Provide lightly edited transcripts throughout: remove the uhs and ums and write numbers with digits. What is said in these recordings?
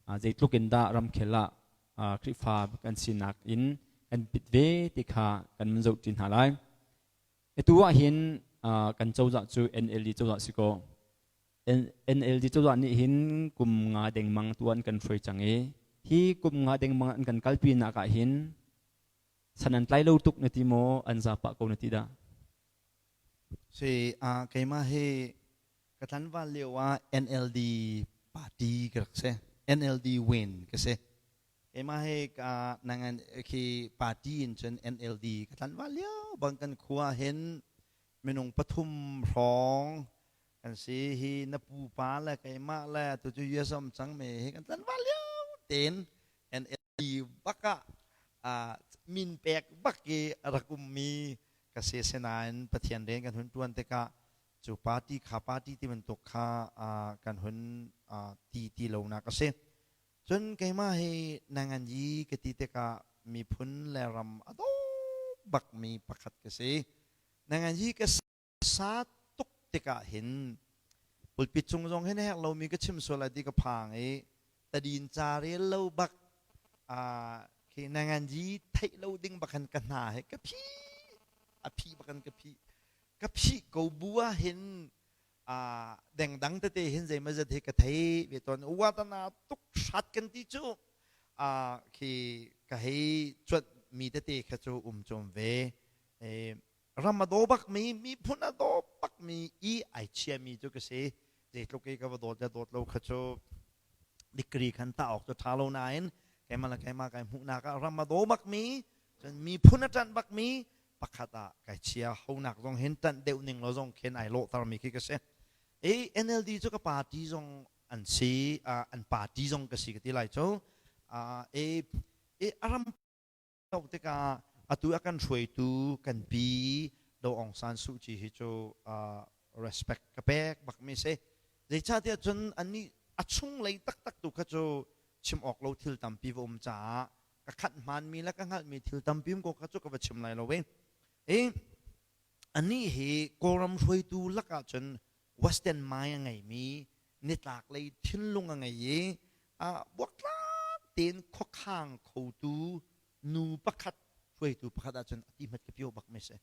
Zeitluk in dah ramkhel ah Khrihfa kan sinak in kan pit ve ti kha kan mun zoh ṭi hna lai. Atu ah hin kan cozah cu NLD cozah si kaw NLD cozah nih hin kum nga dengmang tu an kan hruai cang i hi kum nga dengmang an kan kalpi nak ah hin san an tlai lo tuk na ti maw an za pah ko na ti dah? Si keimah hi ka tlanval lio ah NLD party ka rak si. NLD win ka si. Keimah hi ka nangan khi party in cun NLD ka tlanval lio bang kan khua hin minung pathum hrawng kan si hi na pupa le keimah le tu cu US um cang me hi kan tlanval lio tein NLD bak ah min pek bak i rak ummi ka si sinain Pathian rian kan hun tuan tikah cu party kha party ti bantuk kha kan hun ti ti lonak a si. Cun keimah hi nangan yi ka ti tikah miphun le ram a daw bakmi pakhat ka si. Nangan yi ka sa tuk tikah hin pulpit cung zong hin herh lomi ka chim sual lai ti ka phang i tadin ca rel lo bak khi nangan yi theih lo ding bak khan ka hna he ka phi a phi bak kan ka phi ka phi ko bu ah hin dengdang tete hin zeimazat hi ka thei ve ton watana tuk hrat kan ti cu khi ka hei cuat mi tete kha cu um chom ve. Ram a daw bakmi, miphun a daw bakmi i ai chiami cu ka si. Zeitluk i ka va dawt le dawt lo kha cu degree khan tah awk cu ṭha lo nain keimah le keimah kai hmuhnak ah ram a daw bakmi, cun miphun a ṭanh bakmi pakhat ah kai chia. Honak zong hin ṭanh deuh ning lo zong khin ai lawhtermi khi ka si. I NLD cu ka party zong an si, an party zong ka si ka ti lai cu. I a ram Zoh tikah atu a kan hruaitu kan pi Daw Aung San Suu Kyi hi cu respect ka pek bakmi si. Zeicahtiah cun annih a chunglei taktak tu kha cu chim awk lo thil tampi va um caah ka khat hmaanmi le ka hngalhmi thil tampi um ko kha cu ka va chim lai lo i. I anih hi Kawlram hruaitu lakah cun Western mind a ngeimi nitlak lei thinlung a ngei i buaktlak tein khuakhang khotu nu pakhat hruaitu pakhat ahcun a ti hmat ka pio bak mi si.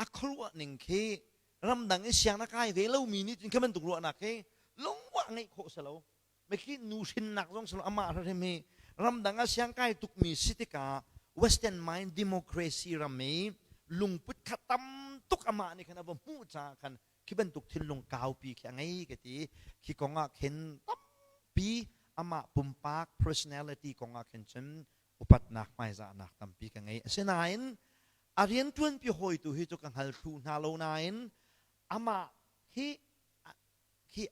A khuaruah ning khi ramdang i siang na kai ve lomi nih cun khi bantuk ruahnak khi lungwah ngeih khawh si lo. Mikhi nu hrinnak zong si lo, amah hrim hi ramdang ah siang kai tukmi si tikah Western mind democracy ram i lungput kha tam tuk amah nih khan a va hmuh caah khan khi bantuk thinlung kaupi khi a ngei ka ti. Khi kong ah khin tampi amah pumpak personality kong ah khin cun upatnak hmaizahnak tampi ka ngei. Asinain a rianṭuanpi hawi tu hi cu ka hngal thlu hna lo nain amah hi khi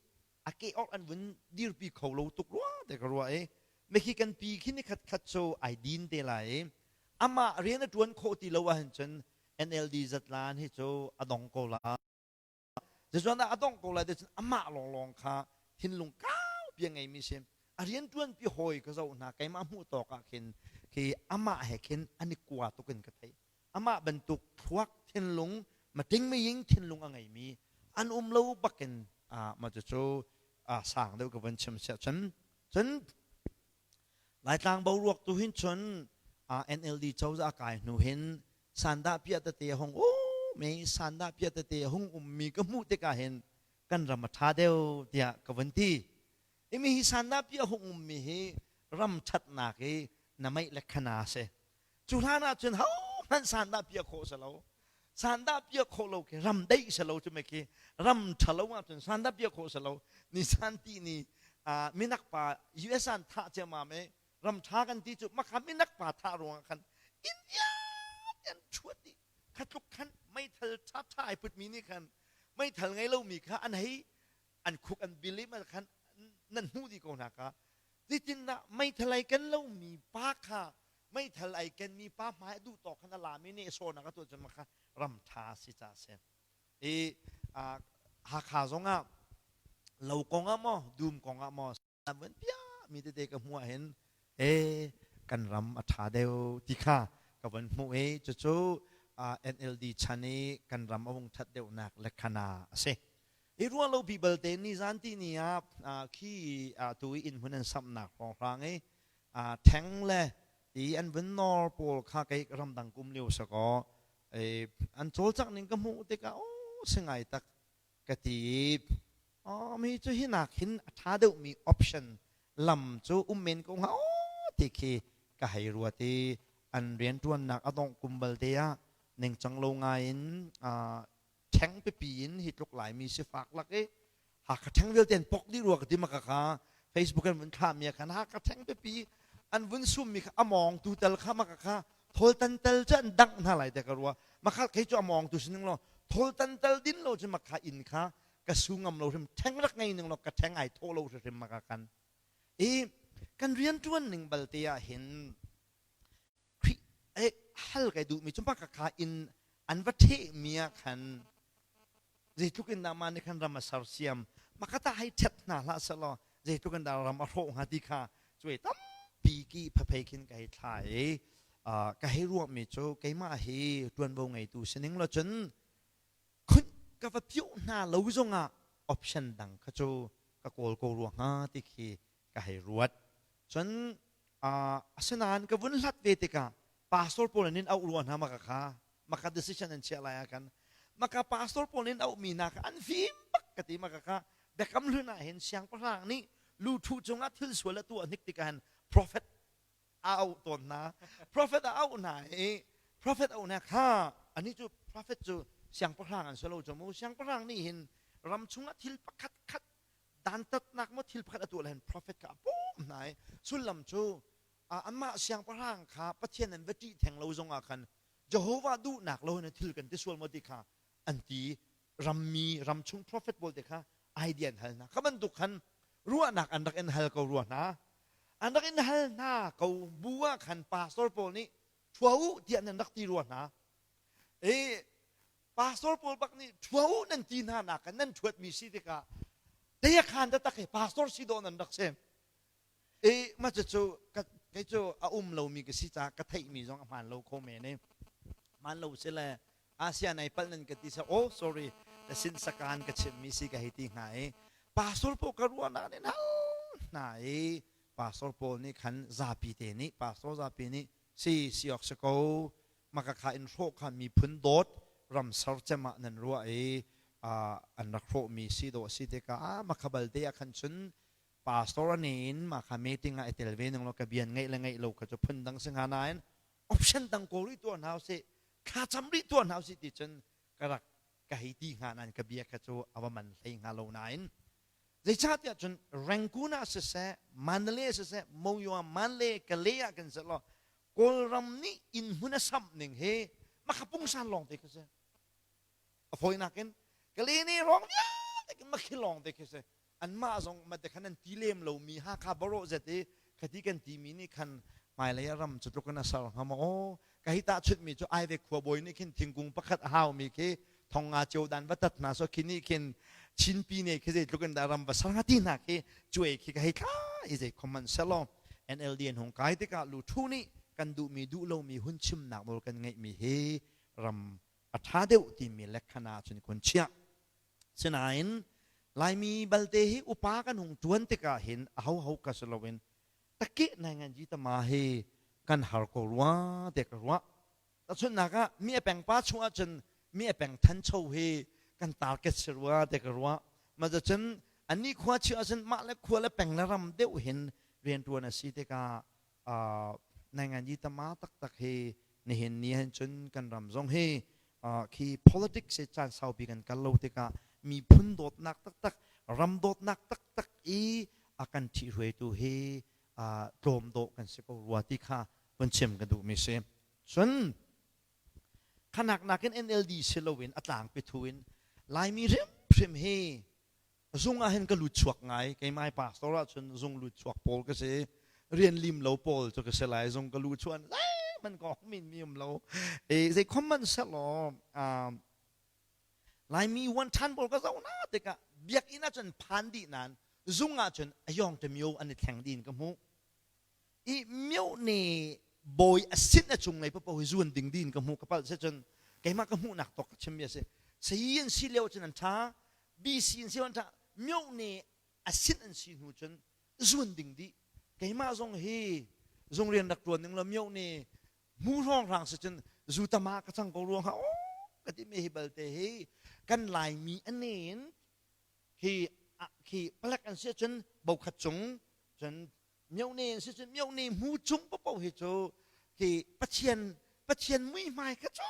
a ke awk an vun dirpi kho lo tuk rua te ka ruah i mikhi kan pi khi ni khat khat cu ai din te lai i amah rian a ṭuan khawh ti lo ahhin cun NLD zatlan hi cu a dong ko la. Zecuan dah a dong ko lai te cun amah lawnglawng kha thinlung kaupi a ngeimi si. A rianṭuanpi hawi ka zoh hna, keimah hmuh tawk ah khin khi amah he khin an i kua tuk in ka theih. Amah bantuk thluak thinlung mating miying thinlung a ngeimi an um lo bakin mah cucu sang deuh ka vun chim siah cun cun Laitlang boruak tu hin cun NLD cozah kai hnu hin sandah piah tete a hung um i sandah piah tete a hung ummi ka hmuh tikah hin kan ram a ṭha deuh tiah ka vun ti. Imi hi sandah piah hung ummi hi ram ṭhatnak i na meih le khana si. Cu hlan ah cun hohmanh sandah piah khawh si lo. Sandah piah khawh lo khi ram deih si lo cu me khi ram ṭhalo ah cun sandah piah khawh si lo. Nisan ti ni minak pa US an thah ciammam i ram ṭha kan ti cu makha minak pa thah ruangah khan India an ṭhuat dih. Kha tluk khan meithal ṭhaṭha ai putmi nih khan meithal ngei lomi kha an hei an khuk an bil i khan nan hmuh dih ko hna ka. Zeitindah meithal ai ken lomi pa kha meithal ai kenmi pa hmai a duh tawk khan a lami nih sawnak a tuah cun kha ram ṭha si ca si. I Hakha zongah lo kong ah maw dum kong ah maw van piah mi tete ka hmuh ahhin e kan ram a ṭha deuh ti kha ka van hmuh i cucu NLD chan i kan ram a hung ṭhat deuhnak lekhana a si. I ruah lo pi balte nizan ti ni ah khi tu i inn hmun an samhnak hrawnghrang i ṭheng le ti an vun nawr pawl kha kei ramdang kum lio sakaw an cawlcangh ning ka hmuh tikah aw si ngai tak ka ti i mi cu hi nak hin a ṭha deuhmi option lam cu um men ko hnga aw ti khi ka hei ruat i an rianṭuannak a dongh kum balte ah ningcang lo ngai in ṭheng pipi in hi tluk Laimi sifak lak i Hakha ṭheng vialte an pok dih rua ka ti maka kha Facebook an vun thlahmi ah khan Hakha ṭheng pipi an vun summi kha a mawngtu tel kha maka kha thawltan tel cu an dangh hna lai te ka rua makha kei cu a mawngtu si ning law thawltan tel din lo cu makha inn kha ka su ngam lo hrim ṭheng rak ngei ning law ka ṭheng ai thawh lo hrim maka kan i kan rianṭuan ning balte ah hin Khrih eh hal kai duhmi cu maka kha inn an va ṭhehmi ah khan zeitluk in dah mah nih khan ram a sersiam makata hei ṭhet hna hlah sehlaw zeitluk in dah ram a hrawh hnga ti kha cuai tampi ki phaphei khin ka hei thla i ka hei ruahmi cu keimah hi ṭuanvo ngeitu sining lo cun khunh ka va pioh hna lo zongah option dang kha cu ka kawl ko rua hnga ti khi ka hei ruat. Cun asinain ka vun hlat ve tikah pastor pawl nih auh rua hna maka kha maka decision an chiah lai ah khan maka pastor pawl nih auhmi hna kha an fim bak ka ti maka kha biakam hlun ah hin siangpahrang nih luthu cungah thil sual a tuah hnik tikah hin prophet a auh tawn hna prophet a auh hna i prophet auh hna kha ani cu prophet cu siangpahrang an si lo cu mu siangpahrang nih hin ram chungah thil pakhat khat dantatnak maw thil pakhat a tuah le prophet kha a bawm hna i sullam cu anmah siangpahrang kha Pathian an va ṭih theng lo zongah khan Jehovah duhnak lo in thil kan ti sual maw ti kha an ti rammi ramchung prophet pawl te kha idea an hal hna kha bantuk khan ruahnak an rak in hal ko rua hna an rak in hal hna ko bu ah khan pastor pawl nih ṭhua u tiah nan rak ti rua hna i Pastor pawl bak nih ṭhua u nan ti hna nak nan ṭhuatmi si tikah tayakhan taktak he pastor si dawh nan rak si. E ma cu kei cu a um lomi ka si caah ka theihmi zong a hmaan lo kho men i hmaan lo si le Asia nai palh nan ka ti sa oh sorry ka sin sakan ka chimmi si ka hei ti hnga i pastor pawl ka ruahnak nih hal hna i pastor pawl nih khan zapi te nih pastor zapi nih si si awk si ko maka kha in hrawh kha miphun dawt ram sercem ah nan ruah i an rak hrawhmi si dawh si tikah ah makha balte ah khan cun pastor ane in mah kha meeting ah i tel ve ning law ka bian ngeih le ngeih lo kha cu phun dang si hnga nain option dang kawl rih tuah hna usih thlacam rih tuah hna usih ti cun ka rak ka hei ti hnga nain ka bia kha cu a va man hlei hnga lo nain Zeicahtiah cun Rangoon ah siseh, Mandalay ah siseh, Monywa, Manle, Kalay ah kan si law Kawlram nih inn hmun a samh ning hi makha pungsan lawng te khi si. A fawinak in Kalay nih rawng vialte khi makhi lawng te khi si. Anmah zong mate khan an ti lem lomi Hakha barawh zet i khati kan timi nih khan hmailei ah ram cu tluk in a ser hnga maw aw ka hi tahchunhmi cu Aive khuabawi nih khin thingkung pakhat a haumi khi thongnga cio dan va tat hna so khi nih khin Chinpi ne khi zeitluk in dah ram va ser hnga ti hna khi cuai khi ka hei thla i zei khom hmanh selaw NLD an hung kai tikah luthu nih kan duhmi duh lomi hun chimnak nawl kan ngeihmi hi ram a ṭha deuh timi lekhan ah cun kun chiah Sinain Laimi balte hi upa kan hung ṭuan tikah hin ahoho ka si loin takeh nai ngan ji tama hi kan har ko rua te ka ruah. Tahchunhnak ah mi a peng pa chung ahcun mi a peng thancho hi kan target si rua te ka ruah. Ma cun annih khua chiah ahcun mah le khua le peng le ram deuh hin rianṭuan a si tikah nai ngan ji tama taktak hi nihin ni hin cun kan ram zong hi khi politics hi caan saupi kan kal lo tikah miphun dawtnak taktak ram dawtnak taktak i a kan ṭhihruaitu hi tlawm dawh kan si ko rua ti kha vun chim ka duhmi si. Cun khanak nakin NLD si loin a tlangpi thu in Laimi hrimhrim hi Zung ah hin ka lut chuak ngai. Keimah pastor ahcun zung lut chuak pawl ka si. Rian lim lo pawl cu ka si lai. Zung ka lu chuan man ka min mi um lo. E zei khom man selaw Laimi wan than pawl ka zoh na tikah biakinn ahcun phan dih nain zung ahcun a yong te mio an i thleng din ka hmuh. I mio ne bawi a sin a cung lei papo hi zuan ding din ka hmuh ka palh se cun keimah ka hmuhnak tok ka chim mi a si. Sayi an si lio cun an tha. BC in si on myone a sin an si hnu cun zuan ding dih. Keimah zong hi zung rian rak tuan ning lo myone mu hrawng hrang si cun zu tama ka cang ko ruang ha o ka ti mi hi balte hi kan Laimi anen khi khi palek an si cun bokhat cung cun myone an si cun myone mu cung popo hi cu khi Pathian Pathian muihmai kha cu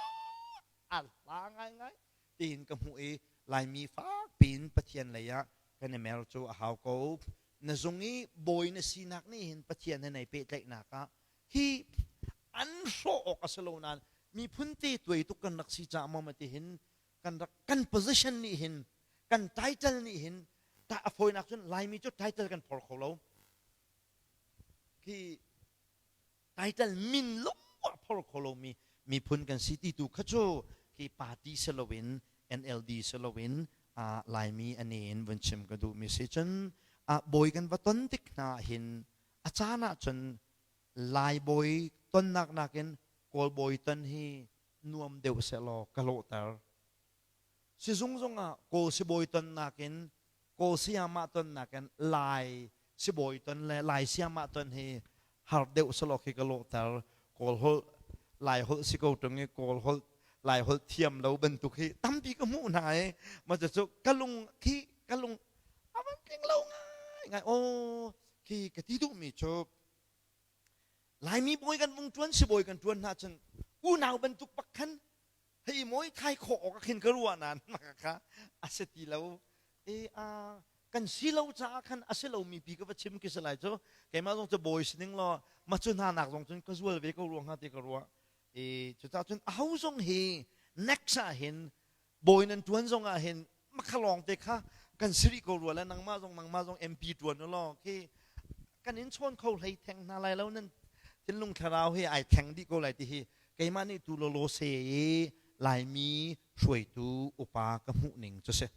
a hla ngai ngai tiin ka hmuh i Laimi fak piin Pathian lei ah kan i mer cu a hau ko. Na zung i bawi na sinak nih hin Pathian he nei pehtlaihnak ah hi an hrawh awk a si lo nain miphun te tuai tuk kan rak si caah maw ti hin kan rak kan position nih hin kan title nih hin ta a fawinak cun Laimi cu title kan phor kho lo. Khi title min lung a phor kho lomi miphun kan si ti tu kha cu khi party si loin NLD si loin Laimi ane in vun chim ka duhmi si cun bawi kan va ton tik hna hin a caan ah cun Lai bawi tonnak nakin Kawl bawi ton hi nuam deuh sehlaw ka lawhter. Sizung zongah Kawl sibawi tonnak in Kawl sayamah tonnak in Lai sibawi ton le Lai sayamah ton hi har deuh selaw khi ka lawhter. Kawl holh Lai holh si ko ṭung i Kawl holh Lai holh thiam lo bantuk hi tampi ka hmuh hna i mah cucu ka lung khi ka lung a van tling lo ngai ngai aw khi ka ti duhmi cu Laimi bawi kan vung ṭuan sibawi kan ṭuan hna cun unau bantuk bak khan hei mawi thai khawh awk ah khin ka ruah nain kha a si ti lo e a kan si lo caah khan a si lomi pi ka va chim khi si lai cu keimah zong cu bawi si ning law ma cu hna nak zong cun ka zual ve ko ruang hnga ti ka ruah e cucaah cun aho zong hi next ah hin bawi nan tuan zong ah hin makhalawng te kha kan siri ko rua le nangmah zong nangmah zong MP tuan u law khi kan in chawn kho hlei theng hna lai lo nan thinlung thlarau hi ai thleng dih ko lai ti hi keimah nih tu lawlaw se i Laimi hruaitu upa ka hmuh ning cu si.